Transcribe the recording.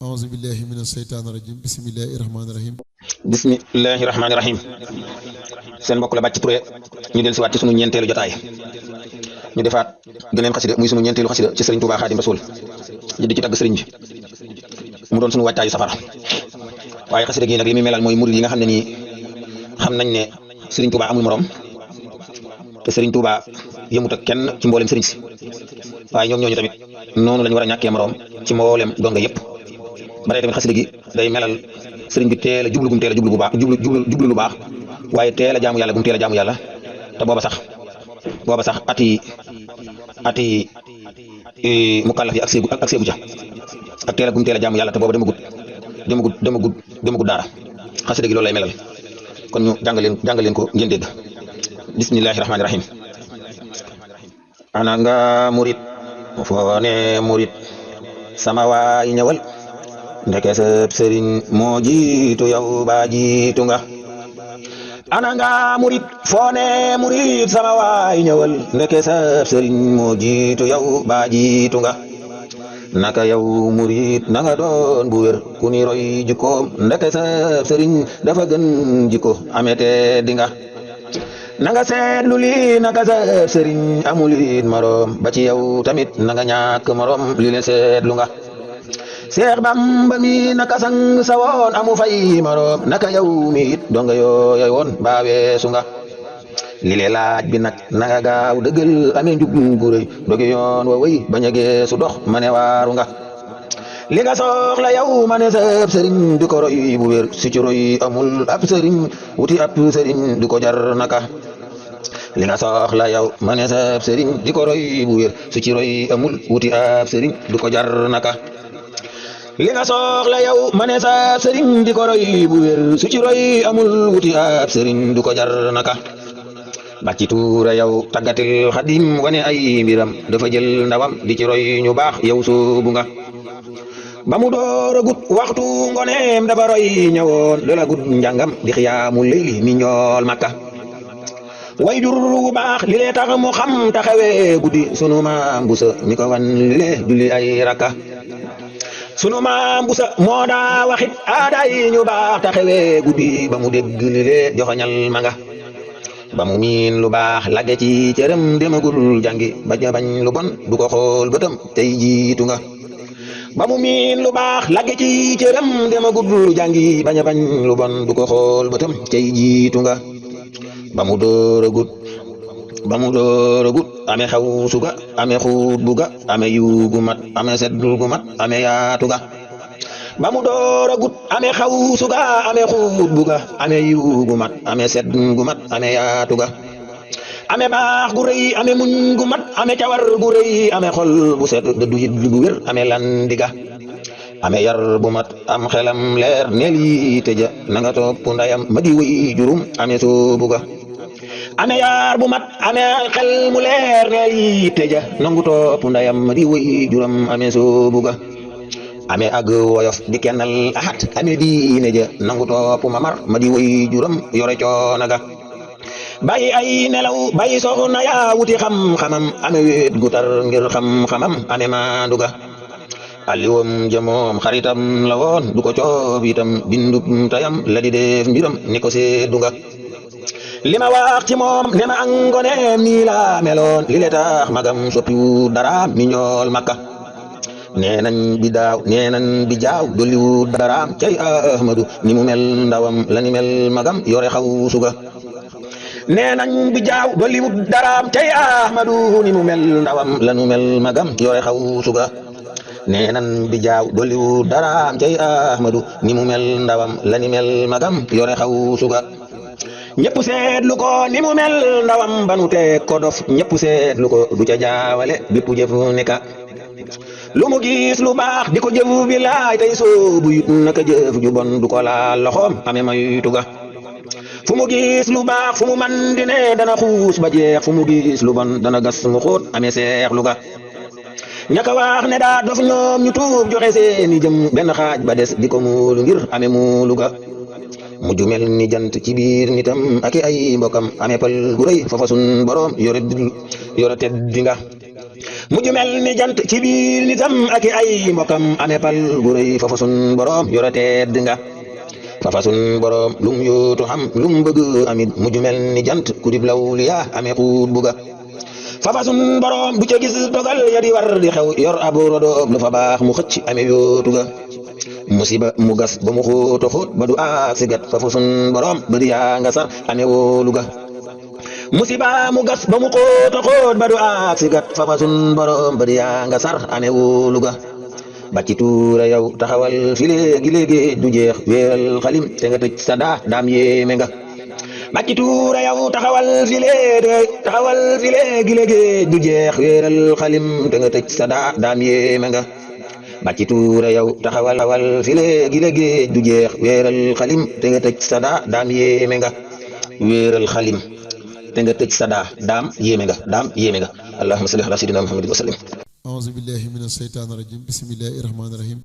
أعوذ بالله من الشيطان الرجيم بسم الله الرحمن الرحيم bismillahi rahmaani rahim seen mbokk la Bàcc Touré ñu del si waat ci sunu ñeenteelu jotaay ñu defaat geneen xasida muy sunu ñeenteelu xasida ci Serigne Touba Khadim Rasoul di ci tagg Serigne bi mu doon sunu wàccaayu safara waaye xasida gi nag li muy melal mooy murid yi nga xam ne nii xam nañ ne Serigne Touba amul morom te Serigne Touba yëmut ak kenn ci mboolem Serigne si waaye ñoom ñooñu tamit noonu lañ war a ñàkkee morom ci mboolem donga yëpp ba tey tamit xasida gi day melal sëriñ bi teel a jublu gum teel a jublu bu baax jublu lu baax waaye teel a jaamu yàlla gum teel a jaamu yàlla te booba sax ati mukallaf yi ak seegu ca ak teel a gum teel a jaamu yàlla te booba demagut daara xasida gi loolu lay melal kon ñu jàngal leen ko ngeen dégg bismillahi rahmaani rahim ana nga murit foo ne murit sama waay ñëwal ndeke sëb sëriñ moo jiitu yow ba jiitu nga ana nga murit foo ne murit sama waay ñëwal ndeke sëb sëriñ moo jiitu yow ba jiitu nga naka yow murit na nga doon bu wér ku ni roy jikkoom ndeke sëb sëriñ dafa gën jikko amete di nga na nga seetlu lii naka sëb sëriñ amul it morom ba ci yow tamit na nga ñàkk morom li le seetlu nga Seex Bamba mi naka sang sa woon amu fay morom naka yow mi it donga yooy woon ba weesu nga li le laaj bi nag na nga gaaw dëggal amee njub gu rëy doge yoon wa wëy bañ a geesu dox ma ne waaru nga li nga soxla yow ma ne sab sëriñ di ko roy bu wér si ci roy amul ab sëriñ wuti ab sëriñ di ko jar naka li nga soxla yow ma ne sab sëriñ di ko roy bu wér si ci roy amul wuti ab sëriñ di ko jar naka li nga soxla yow ma ne sa sëriñ di ko roy bu wér su ci roy amul wuti ab sëriñ du ko jar naka Bàcc Touré yow tàggatil Xadim wane ay mbiram dafa jël ndawam di ci roy ñu baax yow soobu nga ba mu door a gut waxtu ngoneem dafa roy ñëwoon dala gut njàngam di xiyaamu leyli mi ñool makka way jur bu baax li lee tax mu xam taxawee guddi sunu maam bu sa mi ko wan li lee julli ay rakka sunu maam bu sa moo daa waxit aaday ñu baax taxawee guddi ba mu dégg li lee joxoñal ma nga ba mu miin lu baax lagge ci cëram demagul jàngi bañ a bañ lu bon du ko xool bëtam tey jiitu nga ba mu miin lu baax lagge ci cëram demagul jàngi bañ a bañ lu bon du ko xool bëtam tey jiitu nga ba mu door a gut ame xaw suga ame xuut buga ame yugu mat ame seddu gu mat ame yaatu ga ba mu door a gut ame xaw suga ame xuut buga ame yugu mat ame sedd gu mat ame yaatu ga ame baax gu rëy ame muñ gu mat ame cawar gu rëy ame xol bu set dëddu yit gu wér ame landiga ame yar bu mat am xelam leer neel yi tëja na nga topp ndayam ma di wéy jurum ame soobu ga ame yar bu mat ame xel mu leer neel yi tëja nangu topp ndayam ma di wéy juram ame soobu ga ame ag woyof di kennal ahat ame diine ja nangu topp mamar ma di wéy juram yore coona ga bàyyi ay nelaw bàyyi soxna yaa wuti xam-xamam ame wéet gu tar ngir xam-xamam ame maandu ga alliwom jamoom xaritam la woon du ko coob itam bindub tayam la di def mbiram ni ko seddu nga li ma wax ci moom ne ma angoneem nii la meloon li le tax magam soppiwu daraam mi ñool makka nee nañ bi jaaw dolliwu daraam cay ahmadu ni mu mel ndawam la ni mel magam yore xaw suga nee nañ bi jaaw dolliwu daraam cay ahmadu ni mu mel ndawam la nu mel magam yore xaw suga nee nan bi jaaw dolliwu daraam cay ahmadu ni mu mel ndawam la ni mel magam yore xaw suga ñëpp seetlu ko ni mu mel ndawam banu teg ko dof ñëpp seetlu ko du ca jaawale bépp jëf neka lu mu gis lu baax di ko jëf bi laay tey soobu yit naka jëf ju bon du ko laal loxoom ame maytu ga fu mu gis lu baax fu mu man di ne dana xuus ba jeex fu mu gis lu bon dana gas mu xóot ame seexlu ga ñaka wax ne daa dof ñoom ñu tuub joxe seeni jëm benn xaaj ba des di ko muulu ngir ame muulu ga mujj mel ni jant ci biir nitam ak ay mbokam ame pal gu rëy foofa sun borom yore teddi nga mujj mel ni jant ci biir nitam ak i ay mbokkam amee pal bu rëy fafa sun borom yore tedd nga fafa sun borom lum yootu xam lum bëgg amit mujj mel ni jant ku dib lawliya amee xuut buga fafa sun borom du ca gis dogal ya di war di xew yor abu rodoob lu fa baax mu xëcc amee yootu ga musiba mu gas ba mu xóoto xóot ba du aak si gat fafa sun borom bëri yaa nga sar amee wóolu ga musiba mu gas ba mu xóoto xóot ba du aak si gat fafa sun borom bëri yaa nga sar amee wóolu ga bàcci tuura yow taxawal fi léegi léegi du jeex wéeral xalim te nga tëj sa daa daam yéeme nga bàcci tuura yow taxawal fi léegi léegi du jeex wéeral xalim te nga tëj sa daa daam yéeme nga bàcci tuura yow taxawal fi léegi léegi du jeex wéeral xalim te nga tëj sa daa daam yéeme nga wéeral xalim te nga tëj sa daa daam yéeme nga allahumma salli ala sayyidina muhammadin wa sallim أعوذ بالله من الشيطان الرجيم بسم الله الرحمن الرحيم